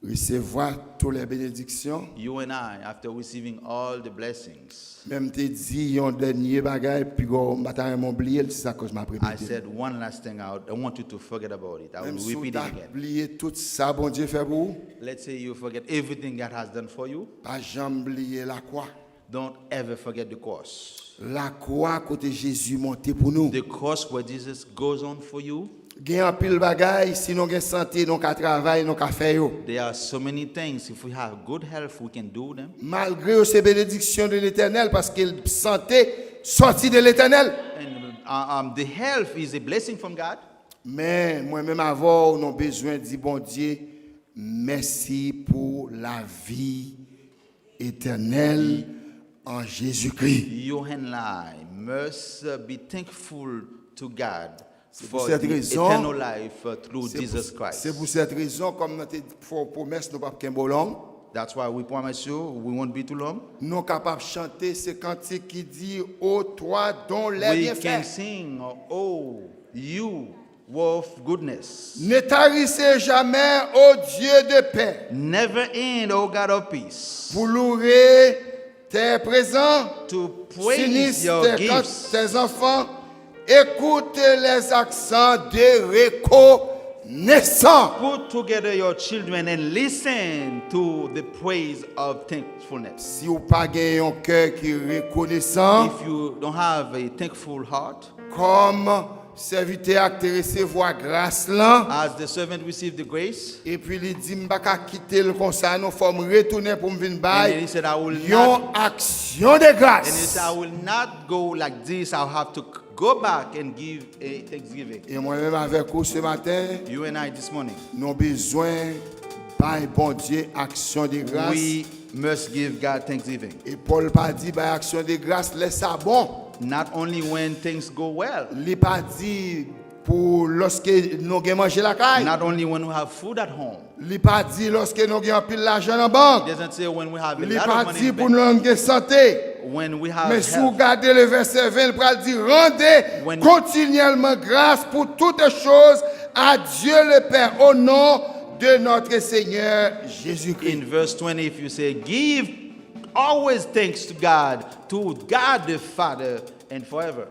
resevwa tout lè benediksyon, You and I, after receiving all the blessings, men m te di yon dènye bagay, piga w, m pa ta renmen w bliye l, se sa koz m ap I repete l. Said one last thing. I, I want you to forget about it. I will Menm si w repeat ta it again. Bliye tout sa Bondye fè pou ou, Let's say you forget everything God has done for you. Pa janm bliye lakwa. Don't ever forget the cross. Lakwa kote Jezi monte pou nou. The cross where Jesus goes on for you. Gen anpil bagay, si nou gen sante, nou ka travay, nou ka fè yo. There are so many things. If we have good health, we can do them. Malgre yo se benediksyon de Letènèl, paske sante sòti de Letènèl. And uh, um, the health is a blessing from God. Men, mwen menm avè w, nou bezwen di Bondye mèsi pou lavi etènèl an Jezikri. You and I must uh, be thankful to God C'est pour for cette the raison, eternal life uh, through c'est pour- Jesus Christ. C'est pour cette raison, kòm nou te fè w pwomès, nou p ap kenbe w long. That's why we promise you we won't be too long. Nou kapab chante se kantik ki di, O toi dont les We bienfaits. Can sing, oh, you, worth goodness. Ne tarissez jamais, ô Dieu de paix, Never end, O God of peace. Pour louer tes présents, To praise sinistres your tes, gifts. Tes enfants, écoute les accents de reconnaissance. Rekonesan. Put together your children and listen to the praise of thankfulness. Si w pa gen yon kè ki rekonesan, If you don't have a thankful heart, kòm sèvitè a k te resevwa gras lan, as the servant received the grace, epi li di, "M pa ka kite l konsa non, fò m retounen pou m vin and bay then he said, I will yon not, aksyon de gras." and he said, I will not go like this. I'll have to c- go back and give a thanksgiving. E mwen menm avèk ou se maten, You and I this morning, nou bezwen bay Bondye aksyon de gras. We must give God thanksgiving. E Pòl pa di bay aksyon de gras lè sa bon. Not only when things go well, Li pa di pou lòske nou gen manje lakay. Not only when we have food at home. Li pa di lòske nou gen anpil lajan nan bank. It doesn't say when we have a Li lot pa of money di in pou bank. nou gen sante. When we have Men si w health. Gade le vèsè ven, li pral di, "Rendez When- continuellement grâce pour toutes choses à Dieu le Père au nom de notre Seigneur Jésus-Christ." In verse twenty, if you say, give always thanks to God, to God the Father, and forever.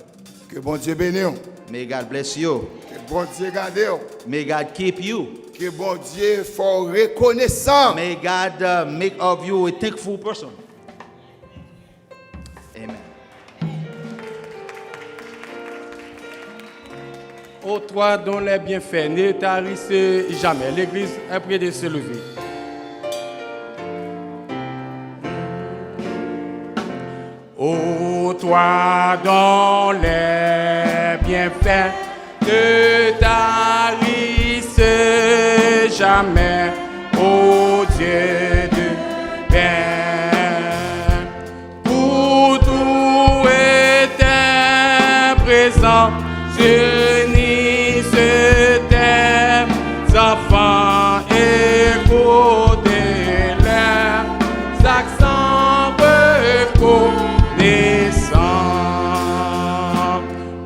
Ke Bondye beni w. May God bless you. Ke Bondye gade w. May God keep you. Ke Bondye fè w rekonesan. May God uh, make of you a thankful person. Amen. Ô toi dont les bienfaits ne tarissent jamais. L'église est près de se lever. Ô toi dont les bienfaits ne tarissent jamais, ô Dieu de paix. Pour tout est présent, bénisse tes enfants, écoute-les, accent reconnaissant.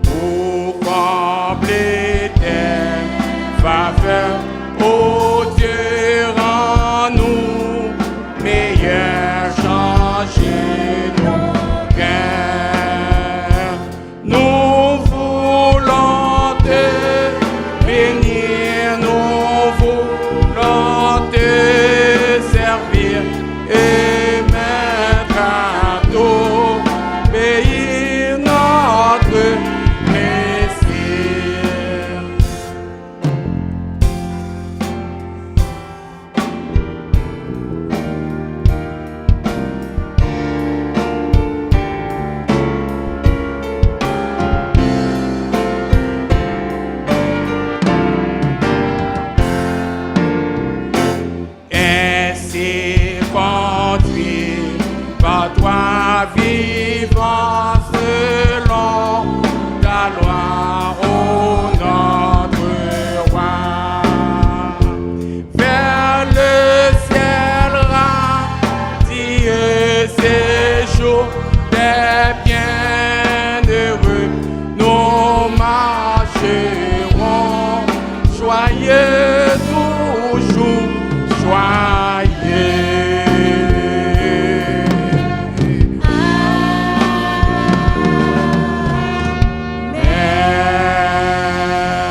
Pour combler tes faveurs, ô Dieu, rends-nous meilleurs, change nos cœurs. Nous voulons te bénir, nous voulons te servir et mettre à ton pays notre plaisir. Ainsi conduit par toi, vivant selon ta loi, ô notre roi. Vers le ciel radieux, séjour des bienheureux, nous marcherons joyeux, toujours joyeux.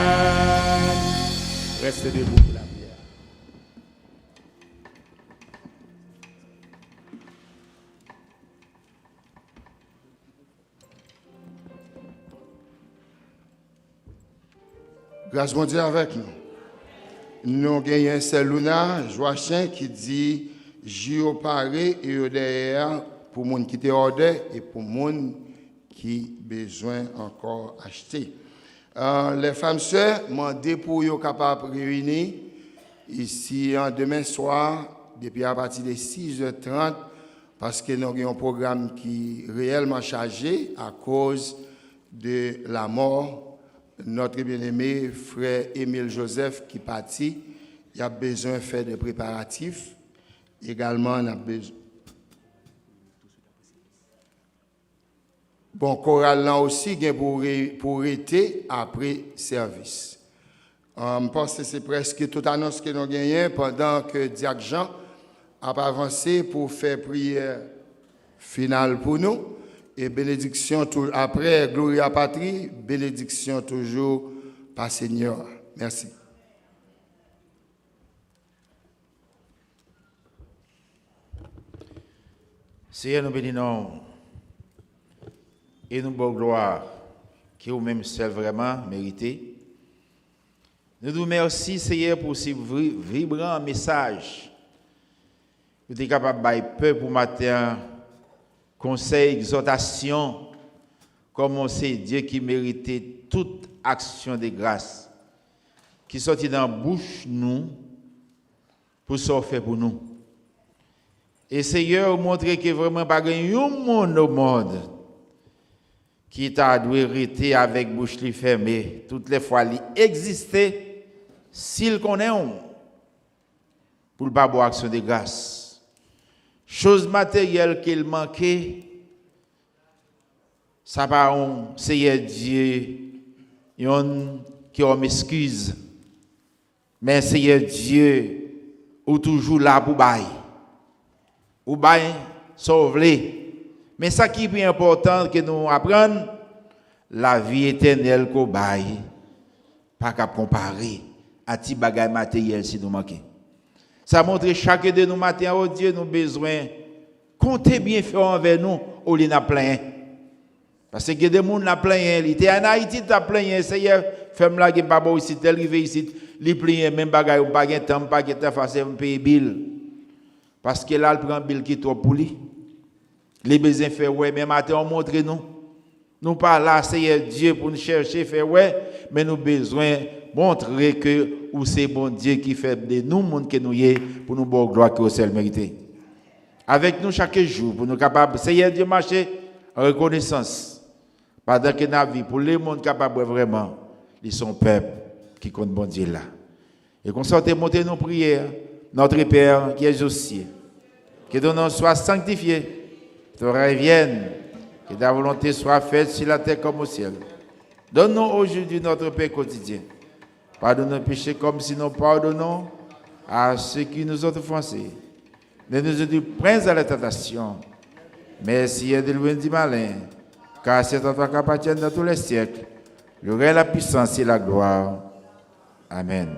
Amen. Reste debout pour la prière. Gras Bondye avèk nou. Nou genyen sè Luna Joachin ki di, "Ji yo pare e yo dèyè a pou moun ki te òdè e pou moun ki bezwen ankò achte." Euh, les femmes sœurs, mande pou yo kapab reyini isi an demen swa, depi apati de sis è trant, paske nou gen yon pwogram ki reyèlman chaje akoz de la mort notre bien-aimé frè Emile Joseph ki pati. Y ap bezwen fè de preparatif. Egalman, n ap bezwen Bon, koral lan osi gen pou re, pou rete apre sèvis. M panse se prèske tout anons ke nou genyen pandan ke Dyak Jean ap avanse pou fè priyè final pou nou. E benediksyon tou, apre Gloria Patri, benediksyon toujou pa Senyè a. Mèsi. Seyè, nou beni non w e nou ba w glwa ke ou menm sèl vrèman merite. Nou di w mèsi, Seyè, pou se vri-, vibran mesaj ou te kapab bay pèp ou maten an, konsèy, egzòtasyon, kòman w se Dye ki merite tout aksyon de gras ki sòti nan bouch nou pou sa w fè pou nou. E Seyè, ou montre ke vrèman pa gen yon moun o mond ki ta dwe rete avèk bouch li fèmen tout lè fwa li egziste, si l konnen w, pou l pa ba w aksyon de gras. Choz materyèl ke l manke, sa pa yon Seyè Dye, yonn ki yon eskiz. Men Seyè Dye, ou toujou la pou bay. Ou bay sa w vle. Men sa ki pi enpòtan ke nou aprann, lavi etènèl ke w bay pa kab konpare a ti bagay materyèl si nou manke. Sa montre chak de nou maten an, o Dye, nou bezwen konte byenfè w anvè nou olye n ap plenyen. Paske gen de moun l ap plenyen, li te ann Ayiti, li t ap plenyen, Seyè, fè m lage, m pa ba w isit, lè l rive isit, li plenyen menm bagay, m pa gen tan, m pa gen tan, fase m peye bil. Paske l al pran bil ki twòp pou li. Li bezwen fè wè, men maten an w montre nou. Nou pa la, Seyè Dye, pou n chèche fè wè, men nou bezwen montre ke ou se Bondye ki fè de nou moun ke nou ye, pou nou ba w glwa ke ou sèl merite. Avèk nou chak jou, pou nou kapab, Seyè Dye, mache an rekonesans, pandan ke n ap viv, pou lemonn kapab wè vrèman li se yon pèp ki konn Bondye la. E konsa w te montre nou priyè, Notre Père qui es aux cieux, que ton nom soit sanctifié, que ton règne vienne, que ta volonté soit faite sur la terre comme au ciel. Donne-nous aujourd'hui notre pain quotidien. Pardonne nos péchés comme si nous pardonnons à ceux qui nous ont offensés. Ne nous induis point à la tentation, mais Seigneur, délivre-nous du malin, car c'est à toi qu'appartiennent dans tous les siècles le règne, la puissance et la gloire. Amen.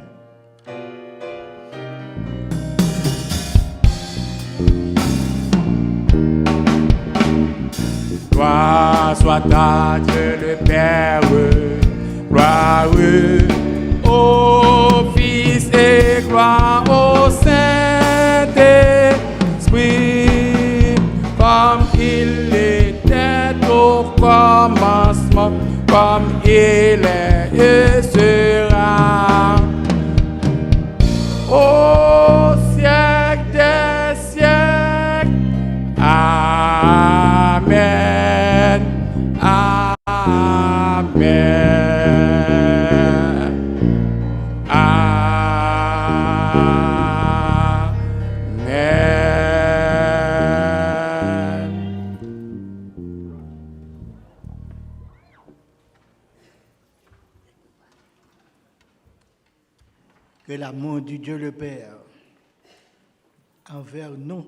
Gloire soit à Dieu le Père, gloire au Fils et gloire au Saint-Esprit, comme il était au commencement, comme il est et sera au siècle des siècles. Amen. Amen. Amen. Que l'amour du Dieu le Père envers nous,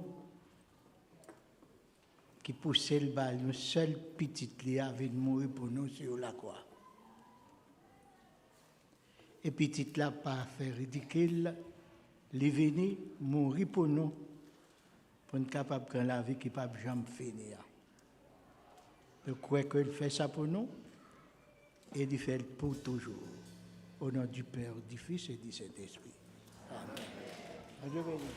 ki pouse l bay yon sèl pitit li a vin mouri pou nou sou lakwa. E pitit la pa fè ridikil, li vini mouri pou nou, pou n kapab gen lavi ki p ap janm fini an. Nou kwè ke l fè sa pou nou, e li fè l pou toujou. Au nom du Père, du Fils et du Saint-Esprit. Amen. Bondye beni.